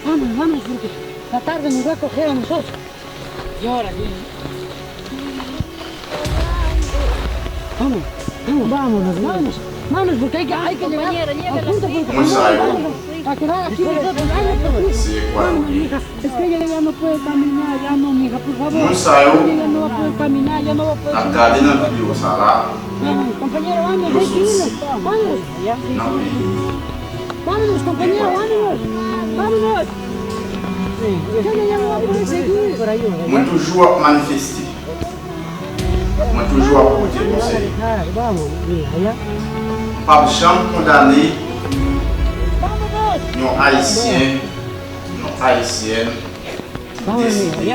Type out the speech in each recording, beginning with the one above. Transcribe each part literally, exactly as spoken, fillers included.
Vamos, vamos, porque la tarde nos va a coger a nosotros. Y ahora sí. Vamos, vamos. Vámonos, vámonos. Vámonos, porque hay que, hay que llegar al punto, porque vamos a quedar aquí nosotros. Ay, no, por fin. Vamos, mija. Es que ella ya no puede caminar, ya no, mija, por favor. Moun sa yo Ella ya no va a poder caminar, ya no va a poder caminar. N ap gade nan videyo sa la, vamos, compañero, vamos, yo soti nan peyi. Vámonos, compañero, vámonos. Vámonos. Ella ya no va a poder seguir. Mwen toujou ap manifeste. Mwen toujou ap pote konsèy. M p ap janm kondane yon Ayisyen, yon Ayisyèn ki deside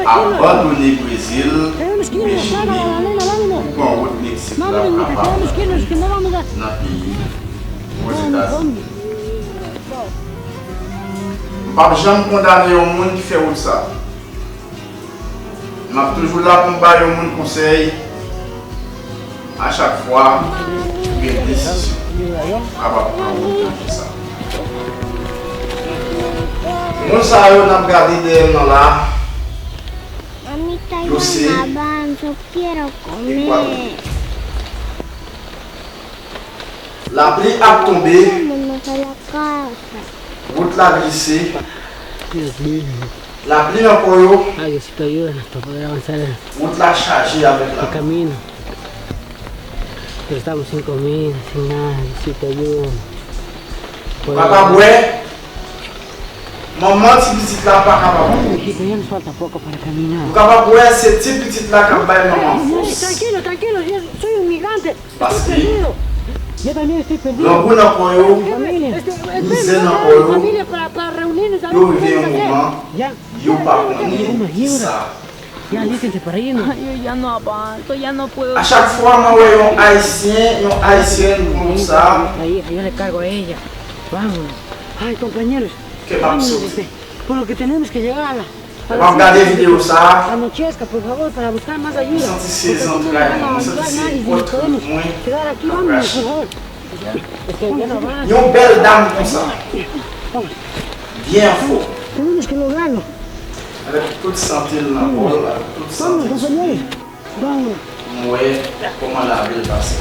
abandone Brezil oubyen Chili pou pran wout Meksik la pou kapab nan peyi Ozetazini. M p ap janm kondane yon moun ki fè wout sa. M ap toujou la pou m bay yon moun konsèy a chak fwa ou gen desizyon pou kapab pran wout danje sa. Moun sa yo n ap gade dèyè m nan la, yo se Ekwadoryen. Lapli ap tonbe, wout la glise. Lapli nan kò yo. Wout la chaje avèk lavi. Ou kapab wè, manman ti pitit la pa kapab ankò. Ou kapab wè, se ti pitit la k ap bay manman fòs. Paske grangou nan kò yo, mizè nan kò yo, yo rive yon moman, yo pa konnen kisa. Ay, yo ya no avanso, ya no puedo. A chak fwa mwen wè yon Ayisyen, yon Ayisyèn konsa, kè m ap sote. Por lo que tenemos que llegar a la, a la, w ap gade videyo sa a, anochezca, por favor, para buscar más ayuda, santi se zantray mwen, santi se pòtre mwen k ap rache. Yon bèl dam konsa, byen anfòm, avèk tout sante l nan kò l, avèk tout sante l sou li. M wè kòman lavi l pase.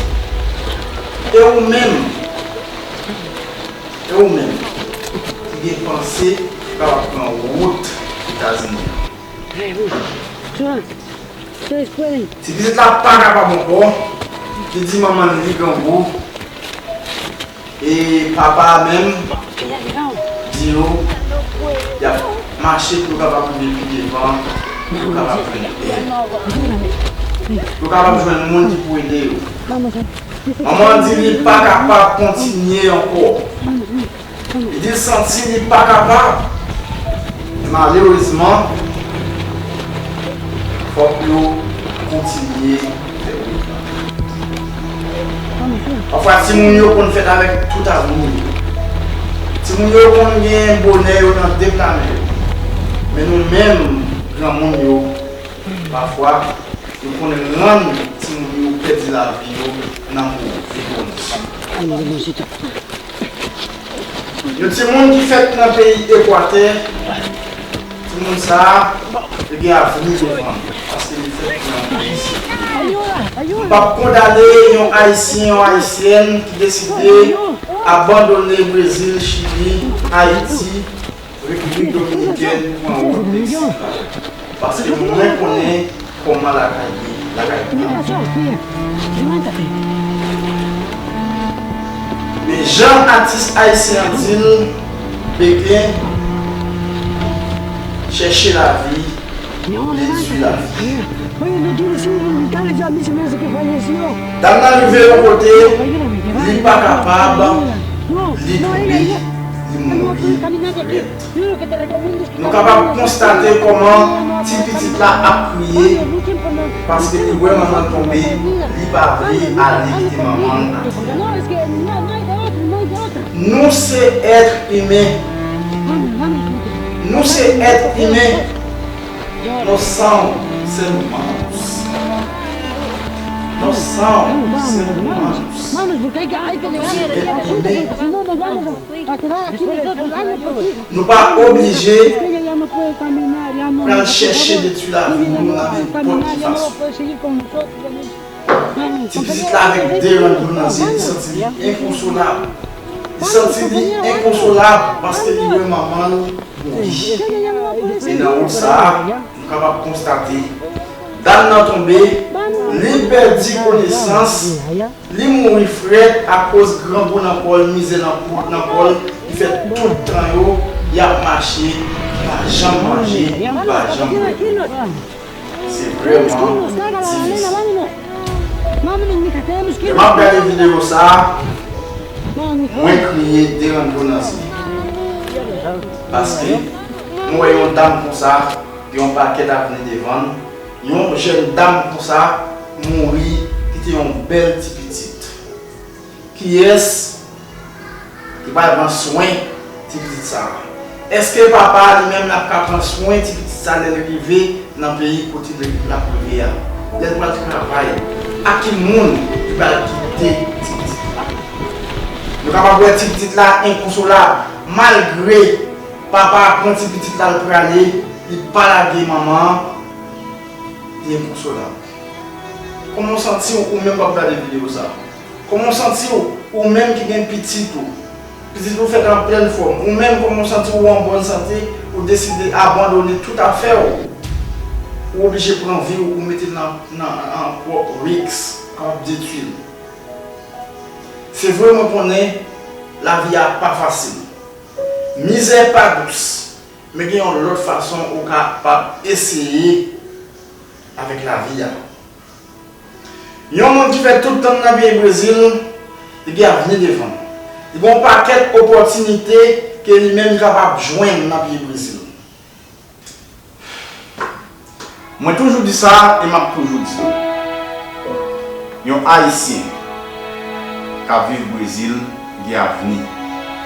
E ou menm, e ou menm ki gen panse pou kapab pran wout Etazini an. Ti pitit la pa kapab ankò. Li di manman l li grangou. E papa a menm di yo y ap mache pou yo kapab rive pi devan, pou yo kapab jwenn èd, pou yo kapab jwenn moun ki pou ede yo. Manman an di li pa kapab kontinye ankò. Li di l santi li pa kapab. Malerezman, fòk yo kontinye fè wout la. Pafwa, timoun yo konn fèt avèk tout avni yo. Timoun yo konn gen bonè yo nan de pla men yo. Men nou menm, granmoun yo, pafwa, yo konn rann timoun yo pèdi lavi yo nan move kondisyon. Yon timoun ki fèt nan peyi Ekwatè, timoun sa a, li gen avni devan l, paske li fèt nan peyi sila. M p ap kondane yon Ayisyen, yon Ayisyèn ki deside abandone Brezil, Chili, Ayiti, Repiblik Dominikèn pran wout Meksik la. Paske mwen konnen kòman lakay ye, lakay pa m. Men jan atis ayisyen an di l, Beken, chèche lavi, detwi lavi. Dam nan rive yon kote, li pa kapab, li tonbe, li mouri nèt. Nou kapab konstate kòman ti pitit la ap kriye paske li wè manman l tonbe, li pa vle ale kite manman l atè. Nou se èt imen. Nou se èt imen. Nos somos seres humanos. Yon san w senpleman dous. Ou se èt imen. Nou pa oblije pral chèche detwi lavi nou nan nenpòt ki fason. Ti pitit la avèk de rann dlo nan zye, li santi li enkonsolab. Li santi li enkonsolab paske li wè manman l mouri. E nan wout sa a, nou kapab konstate, dam nan tonbe, li pèdi konesans, li mouri frèt akoz grangou nan kò l, mizè nan kò, nan kò l, ki fè tout tan yo, y ap mache, pa janm manje, pa janm bwè dlo. Se vrèman difisil. Lè m ap gade videyo sa a, mwen kriye de rann dlo nan zye. Paske mwen wè yon dam konsa, gen yon pakèt avni devan l, yon jèn dam konsa mouri, kite yon bèl ti pitit. Kiyès ki pral pran swen ti pitit sa a? Èske papa a li menm l ap ka pran swen ti pitit sa a lè l rive nan peyi kote l ap rive a? Lè l pral travay, a ki moun li pral kite ti pitit la? Nou kapab wè ti pitit la enkonsolab. Malgre papa a pran ti pitit la, l prale, li pa lage manman an, li enkonsolab. Kòman w santi w, ou menm k ap gade videyo sa a? Kòman w santi w, ou menm ki gen pitit ou? Pitit ou fèt an plèn fòm. Ou menm, kòman w santi w, ou an bòn sante, ou deside abandone tout afè w. Ou oblije pran vi w, ou mete l nan, nan, an pwòp risk, kapab detwi l. Se vre, mwen konnen lavi a pa fasil. Mizè pa dous, men gen yon lòt fason ou kapab eseye avèk lavi a. Yon moun ki fè tout tan l nan peyi Brezil, li gen avni devan l. Li gen yon pakèt opòtinite ke li menm li kapab jwenn nan peyi Brezil. Mwen toujou di sa e m ap toujou di l. Yon Ayisyen k ap viv Brezil gen avni.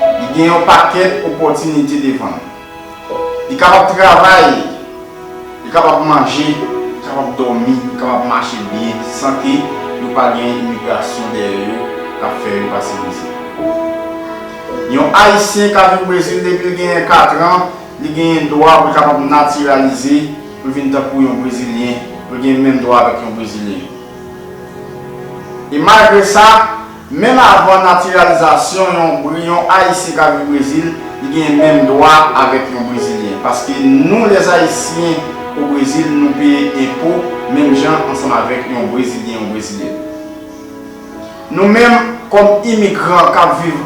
Li gen yon pakèt opòtinite devan l. Li kapab travay, li kapab manje, li kapab dòmi, li kapab mache byen san ke yo pa gen imigrasyon dèyè yo k ap fè yo pase mizè. Yon Ayisyen k ap viv Brezil depi l genyen katran, li genyen dwa pou l kapab natiralize, pou l vin tankou yon Brezilyen, pou l gen menm dwa avèk yon Brezilyen. E malgre sa, menm avan natiralizasyon, yon, yon Ayisyen k ap viv Brezil, li gen menm dwa avèk yon Brezilyen. Paske nou, lèzayisyen o Brezil, nou peye enpo menm jan ansanm avèk yon Brezilyen, yon Brezilyèn. Nou menm, kòm imigran k ap viv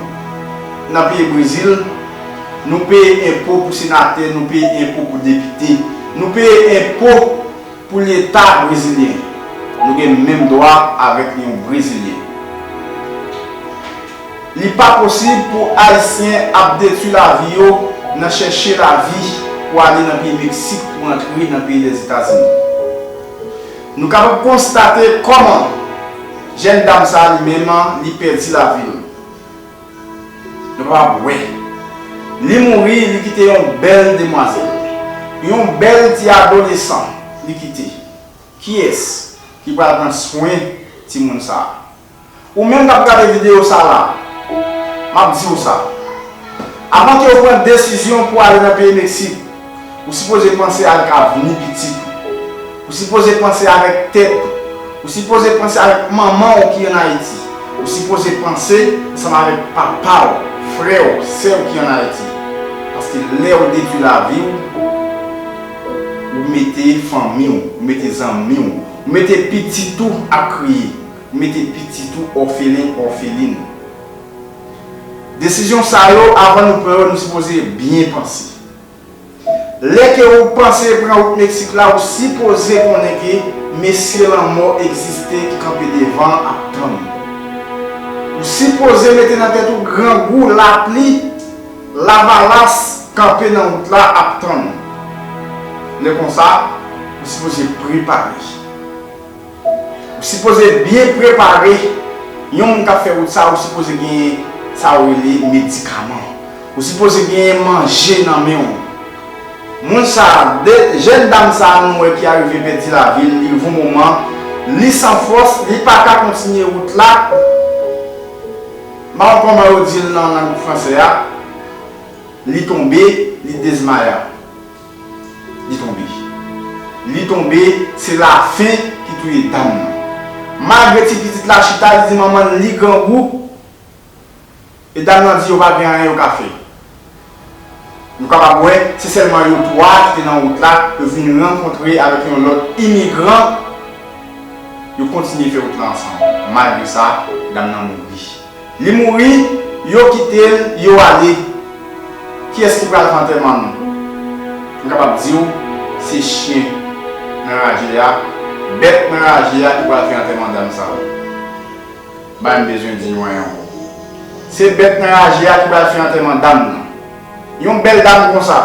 nan peyi Brezil, nou peye enpo pou senatè, nou peye enpo pou depite, nou peye enpo pou Leta brezilyen. Nou gen menm dwa avèk yon Brezilyen. Li pa posib pou Ayisyen ap detwi lavi yo nan chèche lavi pou ale nan peyi Meksik, pou antre nan peyi Lèzetazini. Nou kapab konstate kòman jèn dam sa a li menm, li pèdi lavi l. Nou kapab wè. Li mouri, li kite yon bèl demwazèl. Yon bèl ti adolesan li kite. Kiyès ki pral pran swen timoun sa a? Ou menm k ap gade videyo sa la, m ap di w sa. Avan ke w pran desizyon pou ale nan peyi Meksik, ou sipoze panse avèk avni pitit ou. Ou sipoze panse avèk tèt ou. Ou sipoze panse avèk manman w ki ann Ayiti. Ou sipoze panse ansanm avèk papa w, frè w, sè w ki ann Ayiti. Paske lè w detwi lavi w, ou mete fanmi w, ou mete zanmi w, ou mete pitit ou ap kriye, ou mete pitit ou òfelen, òfelin. Desizyon sa yo, avan nou pran yo, nou sipoze byen panse. Lè ke ou panse pran wout Meksik la, ou sipoze konnen ke mesye lanmò egziste ki kanpe devan ap tann ou. Ou sipoze mete nan tèt ou grangou, lapli, lavalas kanpe nan wout la ap tann ou. Lè konsa, ou sipoze prepare. Ou sipoze byen prepare. Yon moun k ap fè wout sa, ou sipoze gen sa yo rele medikaman. Ou sipoze gen manje nan men w. Moun sa, de, jèn dam sa nou wè ki arive pèdi lavi l, li rive yon moman, Li san fòs, li pa ka kontinye wout la. M pa konn kòman yo di l nan lang fransè a. Li tonbe, li dezmaya. Li tonbe. Li tonbe, se lafen ki touye dam nan. Malgre ti pitit la chita, li di manman l li grangou, e dam nan di yo pa gen anyen yo ka fè. Nou kapab wè, se sèlman yo twa ki te nan wout la, yo vin rankontre avèk yon lòt imigran, yo kontinye fè wout la ansanm. Malgre sa, dam nan mouri. Li mouri, yo kite l, yo ale. Kiyès ki pral fè antèman l? M kapab di w, se chen nan raje a, bèt nan raje a ki pral fè antèman dam sa a. Bay m bezwen di nou anyen ankò. Se bèt nan raje a ki pral fè antèman dam nan. Yon bèl dam konsa,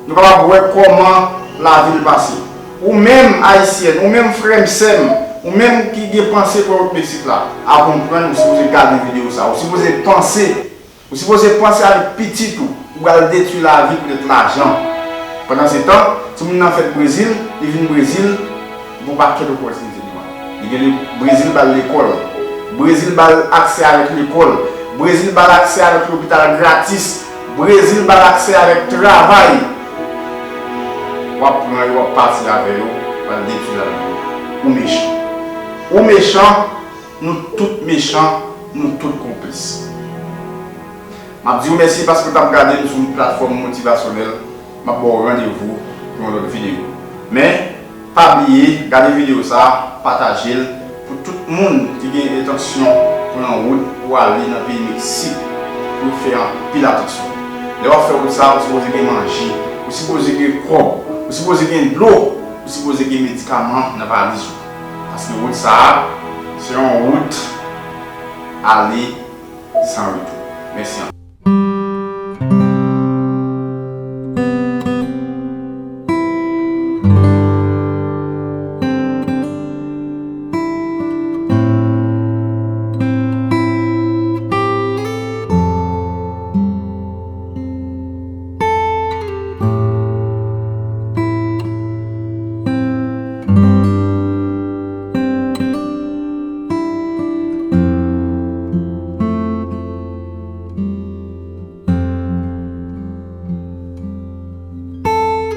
nou kapab wè kòman lavi l pase. Ou menm, Ayisyèn, ou menm, frè m, sè m, ou menm ki gen panse pou wout Meksik la, avan w pran, ou sipoze gade videyo sa a. Ou sipoze panse, ou sipoze panse avèk pitit ou. Ou pral detwi lavi poutèt lajan. Pandansetan, timoun nan fèt Brezil, li vin Brezil, gen yon pakèt opòtinite devan li. Li gen le-, Brezil ba l lekòl. Brezil ba l aksè avèk lekòl. Brezil ba l aksè avèk lopital gratis. Brezil ba l aksè avèk travay. W ap pran yo, w ap pati avè yo, w al detwi lavi yo. Ou mechan. Ou mechan, nou tout mechan, nou tout konplis. M ap di w mèsi paske w t ap gade m sou yon platfòm motivasyonèl. M ap ba w randevou pou yon lòt videyo. Men, pa bliye, gade videyo sa a, pataje l pou tout moun ki gen entansyon pou nan wout pou ale nan peyi Meksik, pou yo fè anpil atansyon. Lè w ap fè wout sa a, ou sipoze gen manje, ou sipoze gen kòb, ou sipoze gen dlo, ou sipoze gen medikaman nan valiz ou. Paske wout sa a, se yon wout ale san retou. Mèsi anpil.